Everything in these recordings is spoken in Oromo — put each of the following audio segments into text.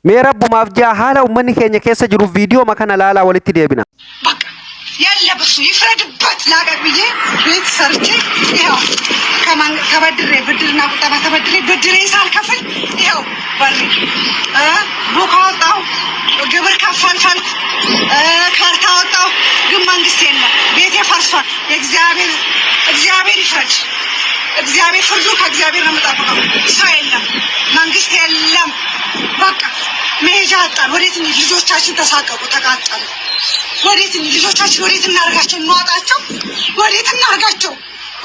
Mee rabbumaaf jaa haala ummanni keenya keessa jiru viidiyooma kana laalaa walitti deebina. በቃ የለም እሱ ይፍረድበት። ላቀቅ ብዬ ቤት ሰርቼ ይኸው ከማን ተበድሬ ብድርና ቁጠባ ተበድሬ ብድሬን ሳልከፍል ይኸው በሬ ቡክ አወጣሁ፣ ግብር ከፈልፈልኩ፣ ካርታ አወጣሁ። ግን መንግስት የለም። ቤቴ ፈርሷል። የእግዚአብሔር እግዚአብሔር ይፍረድ። እግዚአብሔር ፍርዱ ከእግዚአብሔር ነው የምጠብቀው። ሰው የለም፣ መንግስት የለም። በቃ መሄጃ አጣን። ወዴት እንሂድ? ልጆቻችን ተሳቀቁ፣ ተቃጠሉ። ወዴት እንሂድ? ልጆቻችን ወዴት እናርጋቸው? እንዋጣቸው? ወዴት እናርጋቸው?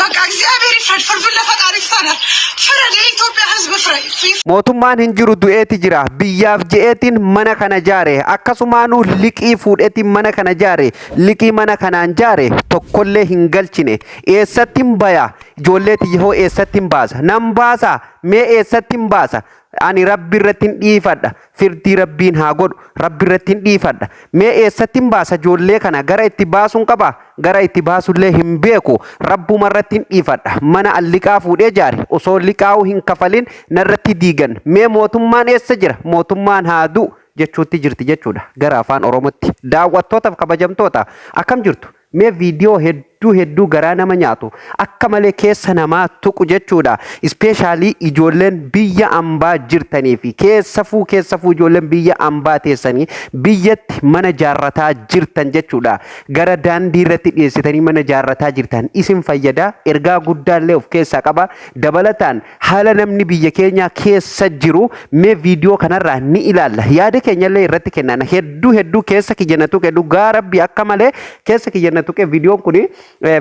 በቃ እግዚአብሔር ይፍረድ። ፍርዱን ለፈጣሪ ይፈረድ። ፍረድ፣ የኢትዮጵያ ሕዝብ ፍረድ። Mootummaan hin jiru, du'eeti jira. Biyyaaf je'eetiin mana kana jaare. Akkasumaanuu liqii fuudheetiin mana kana jaare. Liqii mana kanaan jaare tokkollee hin galchine. Eessattiin baya? Ijoollee tiyya eessattiin baasa? Nan baasa? Mee eessattiin baasa? Ani Rabbi irratti hin dhiifadha. Firdii Rabbiin haa godhu. Rabbi irratti hin dhiifadha. Mee eessattiin baasa ijoollee kana? Gara itti baasuun qaba? Gara itti baasullee hin beeku. Rabbuma irratti hin dhiifadha. Mana an liqaa fuudhee jaare osoo liqaa'uu hin kafalin narratti diigan. Mee mootummaan eessa jira? Mootummaan haa du'u jechuutti jirti jechuudha. Gara afaan Oromootti. Daawwattootaaf kabajamtoota, akkam jirtu? Mee viidiyoo hedduu hedduu garaa nama nyaatu, akka malee keessa namaa tuqu jechuudha. Especially ijoolleen biyya ambaa jirtanii fi keessafuu keessafuu ijoolleen biyya ambaa teessanii biyyatti mana jaarrataa jirtan jechuudha. Gara daandii irratti dhiyeessitanii mana jaarrataa jirtan, isin fayyada. Ergaa guddaallee of keessaa qaba. Dabalataan haala namni biyya keenyaa keessa jiru mee viidiyoo kanarraa ni ilaalla. Yaada keenyallee irratti kennan. Hedduu hedduu keessa kiyya na tuqe, dhugaa Rabbi, akka malee keessa kiyya na tuqe viidiyoon kuni.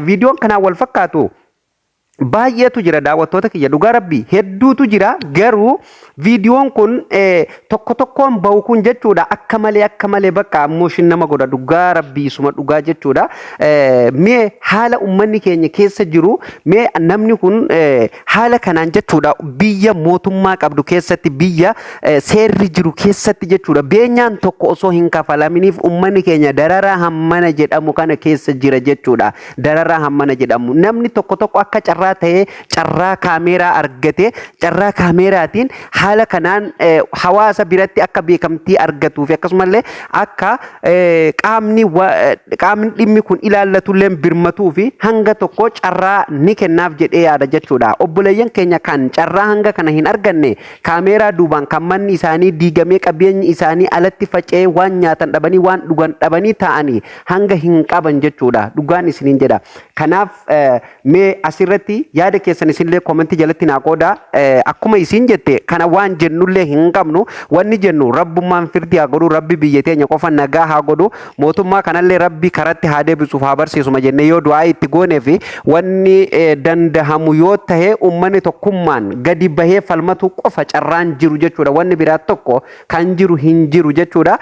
Viidiyoon kanaan wal fakkaatu baay'eetu jira, daawwattoota kiyya, dhugaa Rabbii hedduutu jira. Garuu viidiyoon kun tokko tokkoon bahu kun jechuudha, akka malee akka malee bakka emotion nama godha, dhugaa Rabbii, isuma dhugaa jechuudha. Mee haala ummanni keenya keessa jiru, mee namni kun haala kanaan jechuudha, biyya mootummaa qabdu keessatti, biyya seerri jiru keessatti jechuudha, beenyaan tokko osoo hin kafalaminiif ummanni keenya dararaa hammana jedhamu kana keessa jira jechuudha. Dararaa hammana jedhamu, namni tokko tokko akka carraa ta'ee carraa kaameeraa argate, carraa kaameeraatiin haala kanaan hawaasa biratti akka beekamtii argatuu fi akkasumallee akka qaamni dhimmi kun ilaallatullee birmatuu fi hanga tokko carraa ni kennaaf jedhee yaada jechuudha. Obboleeyyan keenya kan carraa hanga kana hin arganne, kaameeraa duubaan kan manni isaanii diigamee, qabeenyi isaanii alatti faca'ee, waan nyaatan dhabanii, waan dhugan dhabanii ta'anii hanga hin qaban jechuudha. Dhugaan isiniin jedha. Kanaaf mee asirratti yaada keessan isinillee comment jalatti naa qooda. Akkuma isin jette kana waan jennullee hin qabnu. Wanni jennu Rabbummaan firdii haa godhu, Rabbi biyya teenya qofa nagaa haa godhu, mootummaa kanallee Rabbi karatti haa deebisuuf haa barsiisuma jennee yoo du'aa itti goonee fi wanni dandahamu yoo tahe, ummanni tokkummaan gadi bahee falmatu qofa carraan jiru jechuudha. Wanni biraa tokko kan jiru hin jiru jechuudha.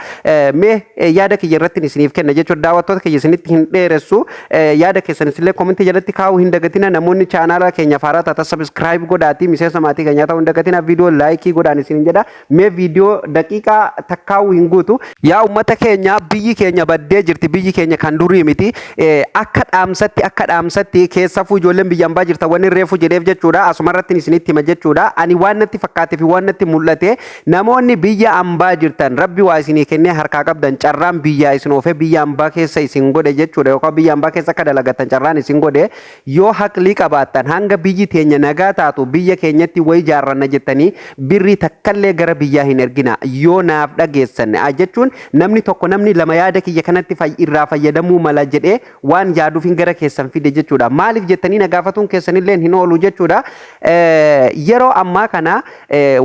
Mee yaada kiyya irratti isiniif kenna jechuudha. Daawwattoota kiyya, isinitti hin dheeressu. Yaada keessan isillee comment jalatti kaa'uu hin dagatina. Namoonni chaanaala keenya faaraa taata, subscribe godhaatii miseensa maatii keenyaa ta'uu hin dagatina. Viidiyoo like godhaan isinin jedha. Mee viidiyoo daqiiqaa takkaa'uu hin guutu. Yaa ummata keenya, biyyi keenya baddee jirti. Biyyi keenya kan durii miti. Akka dhaamsatti keessafuu ijoolleen biyya ambaa jirta, wanni reefu jedheef jechuudha. Asumarratti isinitti hima jechuudha. Ani waan natti fakkaatee fi waan natti mul'ate, namoonni biyya ambaa jirtan, Rabbi waa isinii kennee harkaa qabdan, carraan biyyaa isin oofee biyya ambaa keessa isin godhe jechuudha, yookaan biyya ambaa keessa akka dalagattan carraan isin godhe, yoo haqlii qabaattan, hanga biyyi teenya nagaa taatu biyya keenyatti wayi jaarranna jettanii birrii takkallee gara biyyaa hin ergina, yoo naaf dhageessan jechuun. Namni tokko, namni lama yaada kiyya kanatti irraa fayyadamuu mala jedhee waan yaaduuf hin gara keessan fide jechuudha. Maaliif jettanii na gaafatuun keessanillee hin oolu jechuudha. Yeroo ammaa kana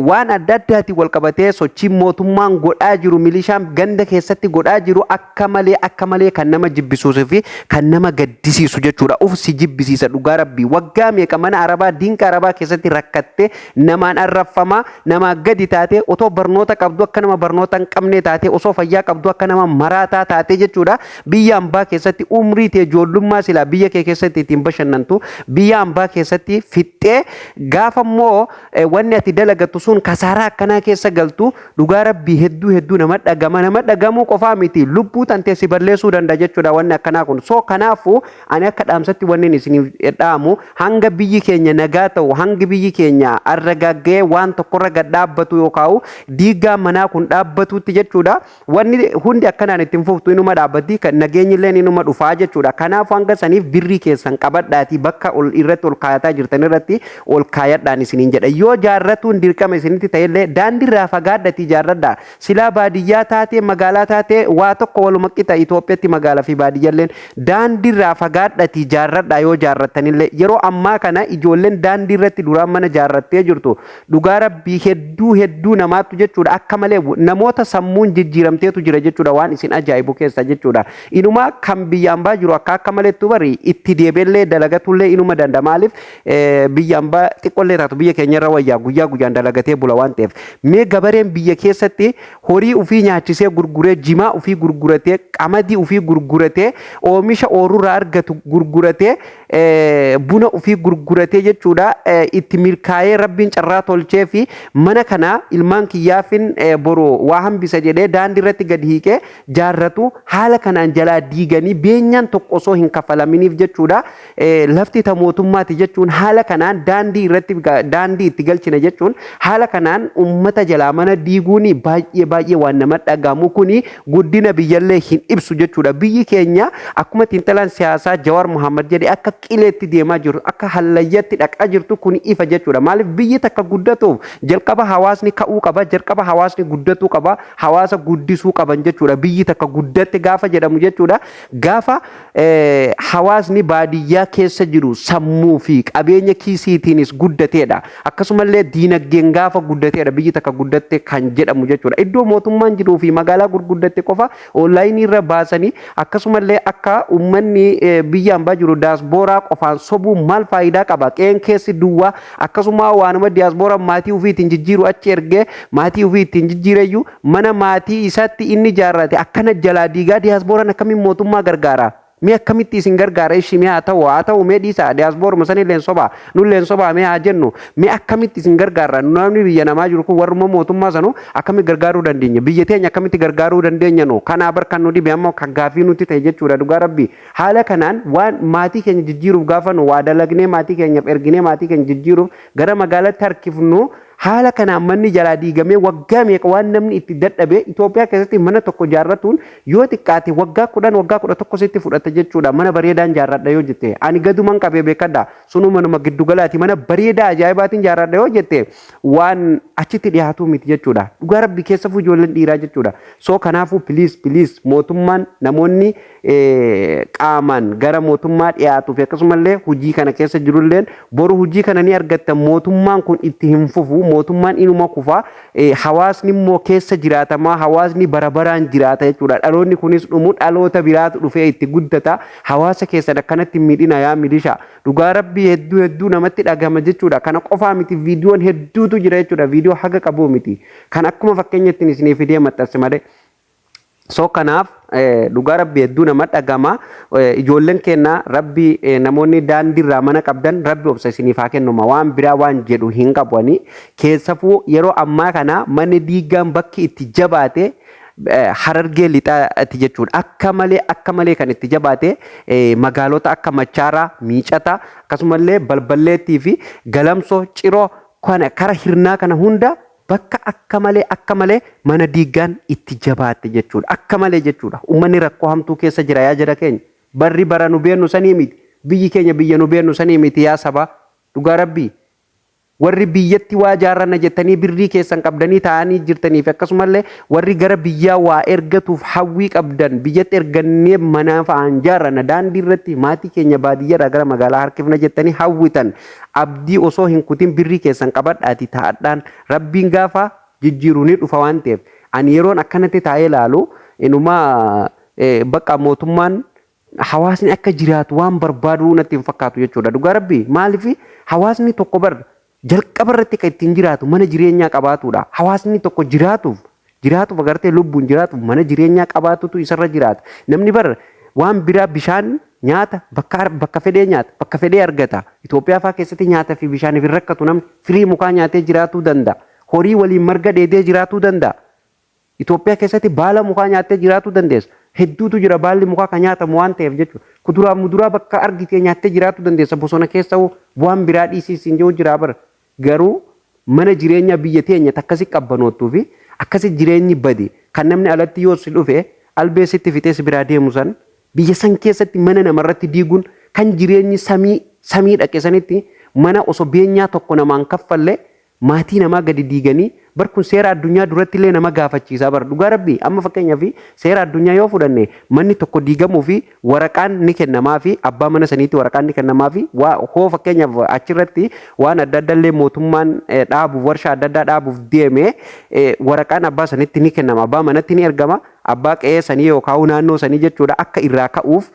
waan adda addaatiin wal qabatee sochiin mootummaan godhaa jiru, milishaan ganda keessatti godhaa jiru, akka malee akka malee kan nama jibbisiisuu fi kan nama gaddisiisu jechuudha. Uf si jibbisiisa, dhugaa Rabbii. Waggaa meeqa mana Arabaa, diinqa Arabaa keessatti rakkattee, namaan arraffamaa, namaa gadi taate, otoo barnoota qabdu akka nama barnoota hin qabne taate, osoo fayyaa qabdu akka nama maraataa taate jechuudha. Biyya ambaa keessatti umrii tee ijoollummaa silaa biyya kee keessatti ittiin bashannantu biyya ambaa keessatti fixxee, gaafa immoo wanni ati dalagattu sun kasaaraa akkanaa keessa galtu, dhugaa Rabbii, hedduu hedduu nama dhagama. Nama dhagamuu qofaa miti, lubbuu tantee si balleessuu danda'a jechuudha wanni akkanaa kun. So kanaafuu ani akka dhaamsatti wanni isiniif dhaamu, hanga Hanga biyyi keenya nagaa ta'u, hangi biyyi keenya arragagga'ee waan tokkorra gad dhaabbatu yookaan diigaa manaa kun dhaabbatutti jechuudha. Wanni hundi akkanaan ittiin fuftu, inuma dhaabbatti, nageenyi illee inuma dhufaa jechuudha. Kanaaf hanga saniif birrii keessan qabadhaatii bakka ol irratti ol kaayataa jirtan irratti ol kaayadhaan isiniin jedha. Yoo jaarratuun dirqama isinitti ta'ellee, daandiirraa fagaadhatii jaarradhaa. Silaa baadiyyaa taatee, magaalaa taatee, waa tokko waluma qixa. Itoophiyaatti magaalaa fi baadiyyaalleen daandiirraa fagaadhatii jaarradhaa. Yoo jaarrattanillee, yeroo ammaa kana ijoolleen daandii irratti duraan mana jaarrattee jirtu, dhugaa Rabbii, hedduu hedduu namaattu jechuudha. Akka malee namoota sammuun jijjiiramteetu jira jechuudha, waan isin ajaa'ibu keessa jechuudha. Inumaa kan biyya ambaa jiru akka maleettu bari itti deebi'ellee dalagatullee inuma danda'a. Maaliif? Biyya ambaa xiqqollee taatu biyya keenya irra wayyaa, guyyaa guyyaan dalagatee bula waan ta'eef. Mee gabareen biyya keessatti horii ofii nyaachisee gurguree, jimaa ofii gurguratee, qamadii ofii gurguratee, oomisha ooruurraa argatu gurguratee, buna ofii gurguratee jechuudha, itti milkaa'ee, Rabbiin carraa tolchee fi mana kana ilmaan kiyyaafin boru waa hambisa jedhee daandii irratti gadi hiiqee jaarratu, haala kanaan jalaa diiganii, beenyaan tokko osoo hin kafalaminiif jechuudha, lafti ta mootummaati jechuun, haala kanaan daandii irratti daandii itti galchina jechuun, haala kanaan ummata jalaa mana diiguun baay'ee baay'ee waan nama dhagahamu. Kuni guddina biyyallee hin ibsu jechuudha. Biyyi keenya akkuma xiinxalaan siyaasaa Jawaar Muhammad jedhe, akka qileetti deemaa jirtu, akka hallayyatti dhaqaa jirtu, kun ifa jechuudha. Maaliif? Biyyi takka guddatuuf jalqaba hawaasni ka'uu qaba, jalqaba hawaasni guddatuu qaba, hawaasa guddisuu qaban jechuudha. Biyyi takka guddatte gaafa jedhamu jechuudha, gaafa hawaasni baadiyyaa keessa jiru sammuu fi qabeenya kiisiitiinis guddateedha. Akkasumallee diinagdeen gaafa guddateedha biyyi takka guddatte kan jedhamu jechuudha. Iddoo mootummaan jiruu fi magaalaa gurguddatte qofa onlaayinii irra baasanii, akkasumallee akka uummanni biyya ambaa jiru daaspooraa qofaan sobuu maal faayidaa qaba? Qe'een keessi duwwaa. Akkasuma waanuma diyaaspooraa maatii ofii ittiin jijjiiru achi ergee maatii ofii ittiin jijjiireyyuu, mana maatii isaatti inni ijaarrate akkana jalaa diigaa, diyaaspooraan akkamiin mootummaa gargaara? Mee akkamitti isin gargaara? Ishii mee haa ta'u, haa ta'u, mee dhiisa, diyaaspooruma sanillee sobaa, nulleen sobaa mee haa jennu. Mee akkamitti isin gargaara? Namni biyya namaa jiru kun warruma mootummaa sanu akkamitti gargaaruu dandeenya? Biyya teenya akkamitti gargaaruu dandeenya? Nu kanaa bar kan nu dhibe, amma kan gaafii nutti ta'e jechuudha. Dhugaa Rabbii, haala kanaan waan maatii keenya jijjiiruuf gaafa nu waa dalagnee maatii keenyaaf erginee maatii keenya jijjiiruuf gara magaalaatti harkifnu, haala kanaan manni jalaa diigamee, waggaa meeqa waan namni itti dadhabe. Itoophiyaa keessatti mana tokko jaarratuun yoo xiqqaate waggaa 10, waggaa 11 sitti fudhata jechuudha. Mana bareedaan jaarradha yoo jette, ani gaduman qabee beekadha, sunuu manuma giddugalaati, mana bareedaa ajaa'ibaatiin jaarradha yoo jette, waan achitti dhiyaatuu miti jechuudha. Dhugaa Rabbi, keessafuu ijoolleen dhiiraa jechuudha. So kanaafuu please, please, mootummaan, namoonni qaamaan gara mootummaa dhiyaatuu fi akkasumallee hojii kana keessa jirulleen, boru hojii kana ni argatta. Mootummaan kun itti hin fufu, mootummaan inuma kufa, hawaasni immoo keessa jiraatamaa, hawaasni bara baraan jiraata jechuudha. Dhaloonni kunis dhumu, dhaloota biraatu dhufee itti guddata. Hawaasa keessan akkanatti hin miidhina yaa milisha. Dhugaa Rabbii, hedduu hedduu namatti dhagama jechuudha. Kana qofaa miti, viidiyoon hedduutu jira jechuudha. Viidiyoo haga qabuu miti kan akkuma fakkeenyatti isinii fidee maxxanse malee. So kanaaf dhugaa Rabbi, hedduu nama dhagama. Ijoolleen keenya, Rabbi, namoonni daandiirraa mana qabdan, Rabbi obsa isiniif haa kennuma, waan biraa waan jedhu hin qabu ani. Keessafuu yeroo ammaa kana manni diigaan bakki itti jabaate Harargee Lixaati jechuudha. Akka malee, akka malee kan itti jabaate magaalota akka Machaaraa, Miicata, akkasumallee Balballeettii fi Galamsoo, Ciroo kana, kara Hirnaa kana hunda bakka akka malee, akka malee mana diigaan itti jabaatte jechuudha. Akka malee jechuudha. Uummanni rakkoo hamtuu keessa jira yaa jara keenya. Barri bara nu beennu sanii miti. Biyyi keenya biyya nu beennu sanii miti yaa sabaa. Dhugaa Rabbii. Warri biyyatti waa jaarranna jettanii birrii keessan qabdanii taa'anii jirtanii fi akkasumallee warri gara biyyaa waa ergatuuf hawwii qabdan, biyyatti ergannee manaa fa'aan jaarranna, daandii irratti maatii keenya baadiyyaadhaa gara magaalaa harkifna jettanii hawwitan, abdii osoo hin kutin birrii keessan qabadhaati taa'adhaan. Rabbiin gaafa jijjiiru ni dhufa waan ta'eef. Ani yeroon akkanatti taa'ee ilaalu, inumaa bakka mootummaan hawaasni akka jiraatu waan barbaadu natti hin fakkaatu jechuudha. Dhugaa Rabbii, maaliif? Hawaasni tokko bar jalqaba irratti kan ittiin jiraatu mana jireenyaa qabaatudha. Hawaasni tokko jiraatuuf, agartee, lubbuun jiraatuuf mana jireenyaa qabaatutu isarra jiraata. Namni bar waan biraa, bishaan, nyaata, bakka fedhee nyaata, bakka fedhee argata. Itoophiyaa fa'aa keessatti nyaata fi bishaaniif hin rakkatu namni. Firii mukaa nyaatee jiraatuu danda'a. Horii waliin marga dheedee jiraatuu danda'a. Itoophiyaa keessatti baala mukaa nyaattee jiraatuu dandeessa. Hedduutu jira baalli mukaa kan nyaatamu waan ta'eef jechuudha. Kuduraa muduraa bakka argitee nyaattee jiraatuu dandeessa. Bosona keessa waan biraa dhiisii siin jiru jira bara. Garuu mana jireenyaa biyya teenya akkasi qabbanoottuu fi akkasi jireenyi bade kan namni alatti yoo si dhufe albee sitti fixee si biraa deemu san biyya san keessatti mana namarratti diiguun kan jireenyi samii samii dhaqe sanitti mana osoo beenyaa tokko namaan kaffalle maatii namaa gadi diiganii bar. Kun seera addunyaa duratti illee nama gaafachiisaa bar, dhugaa rabbii. Amma fakkeenyaaf seera addunyaa yoo fudhanne, manni tokko diigamuu fi waraqaan ni kennamaa fi abbaa mana saniitti waraqaan ni kennamaa fi waa hoo fakkeenyaaf achirratti waan adda addaa illee mootummaan dhaabuuf, warshaa adda addaa dhaabuuf deeme, waraqaan abbaa sanitti ni kennama, abbaa manatti ni ergama, abbaa qe'ee sanii yookaan naannoo sanii jechuudha. Akka irraa ka'uuf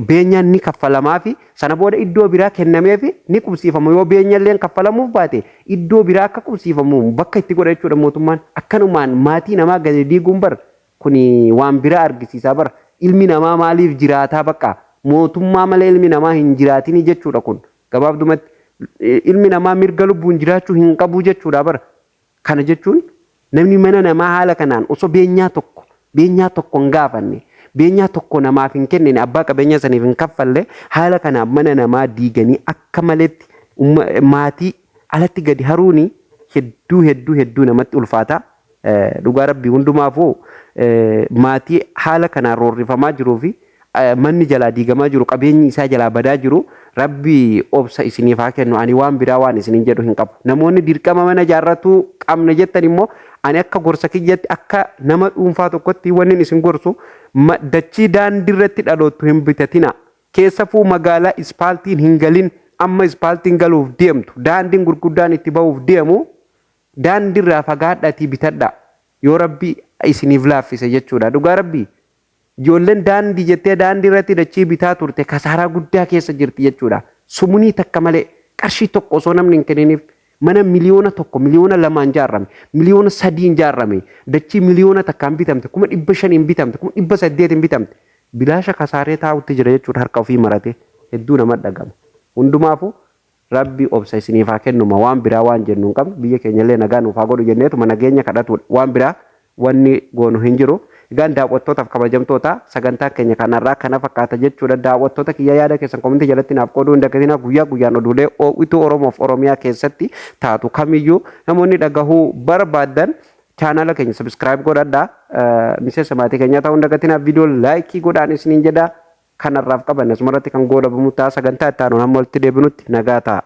beenyaan ni kaffalamaa fi sana booda iddoo biraa kennameef ni qubsiifama. Yoo beenyallee kaffalamuuf baate, iddoo biraa akka qubsiifamu bakka itti godha jechuudha mootummaan. Akkanumaan maatii namaa gadi diiguun bar kuni waan biraa argisiisaa bar. Ilmi namaa maaliif jiraataa? Bakka mootummaa malee ilmi namaa hin jiraatini jechuudha. Kun gabaabdumatti ilmi namaa mirga lubbuun jiraachuu hin qabu jechuudha bara. Kana jechuun namni mana namaa haala kanaan osoo beenyaa tokko hin gaafanne, beenyaa tokko namaaf hin kennine, abbaa qabeenya saniif hin kaffalle, haala kanaan mana namaa diiganii akka maletti maatii alatti gadi haruuni hedduu hedduu hedduu namatti ulfaata. Dhugaa rabbii, hundumaafuu maatii haala kanaan roorrifamaa jiruu fi manni jalaa diigamaa jiru, qabeenyi isaa jalaa badaa jiru, rabbi obsa isiniif haa kennu. Ani waan biraa waan isiniin jedhu hin qabu. Namoonni dirqama mana ijaarratuu qabna jettan immoo, ani akka gorsa kiyyatti, akka nama dhuunfaa tokkotti wanni isin gorsu, dachii daandii irratti dhaloottu hin bitatina. Keessafuu magaalaa ispaaltiin hin galin, amma ispaaltiin galuuf deemtu, daandiin gurguddaan itti bahuuf deemu, daandiirraa fagaadhaatii bitadha yoo rabbi isiniif laaffise jechuudha. Dhugaa rabbii, ijoolleen daandii jettee daandii irratti dachii bitaa turte kasaaraa guddaa keessa jirti jechuudha. Sumunii takka malee, qarshii tokko osoo namni hin kenniniif, mana 1 miliyoona, 2 miliyoonaan ijaarame, 3 miliyoonaan ijaarame, dachii 1 miliyoonaan bitamte, 500,000 bitamte, 800,000 bitamte, bilaasha kasaaree taa'utti jira jechuudha harka ofii marate. Hedduu nama dhagama. Hundumaafuu rabbi obsa isiniif haa kennuma. Waan biraa waan jennu hin qabnu. Biyya keenya illee nagaa nuuf haa godhu jenneetuma nageenya kadhatudha. Waan biraa wanni goonu hin jiru. Egaan daawwattootaaf kabajamtoota, sagantaan keenya kanarraa kana fakkaata jechuudha. Daawwattoota kiyya, yaada keessan komentii jalatti naaf qooduu hin dagatinaa. Guyyaa guyyaan oduulee oo'ituu Oromoof Oromiyaa keessatti taatu kamiyyuu namoonni dhagahuu barbaadan chaanala keenya subscribe godhadhaa. Miseensa maatii keenyaa ta'uu hin dagatinaa. Viidiyoo like godhaan isiniin jedhaa. Kanarraaf qabanne asumarratti kan goolabamu ta'a. Sagantaa itti aanuun hamma walitti deebinutti nagaa ta'a.